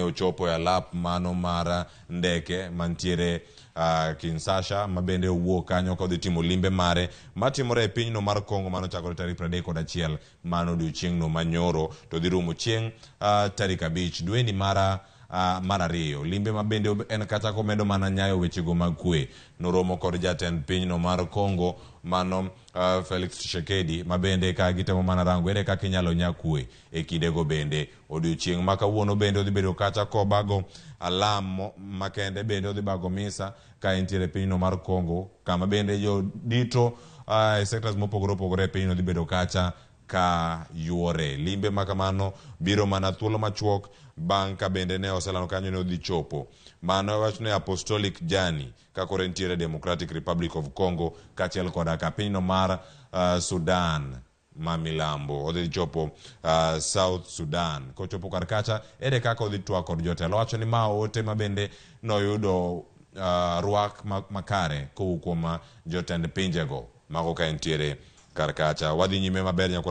ochopo e alap mano mar ndeke mantiere Kinshasa, ma bende owuok kanyo kodhi timo limbe mare matimore e pinyno mar Congo mano chakore tarik 31 mano odiochieng'no manyoro to dhi rumo chieng' tarik 5 dweni mar ariyo. Limbe ma bende en kata komedo mana nyayo wechego mag kwe. Noromo kod jatend pinyno mar Congo mano Felix Tshisekedi, ma bende ka gitemo mana rango ere kaka inyalo nya kwe e kindego bende. Odiochieng' ma kawuono bende odhi bedo kacha kobago alam makende, bende odhi bago misa ka entiere e pinyno mar Congo, kama bende jodito e sectors mopogore opogore e pinyno dhi bedo kacha ka yuore. Limbe ma kamano biro mana thuolo machuok bang' ka bende ne oselando kanyo ni odhi chopo. Mano wach ne Apostolic Journey ka koro entiere Democratic Republic of Congo kaachiel koda ka pinyno mar Sudan ma milambo. Odhi chopo South Sudan. Kochopo kar kacha, ere kaka odhi twak kod jotelo? Owacho ni ma ote ma bende noyudo rwak makare kowuok kuom jotend pinjego mago ka entiere kar kacha. Wadhi nyime maber nyakwara.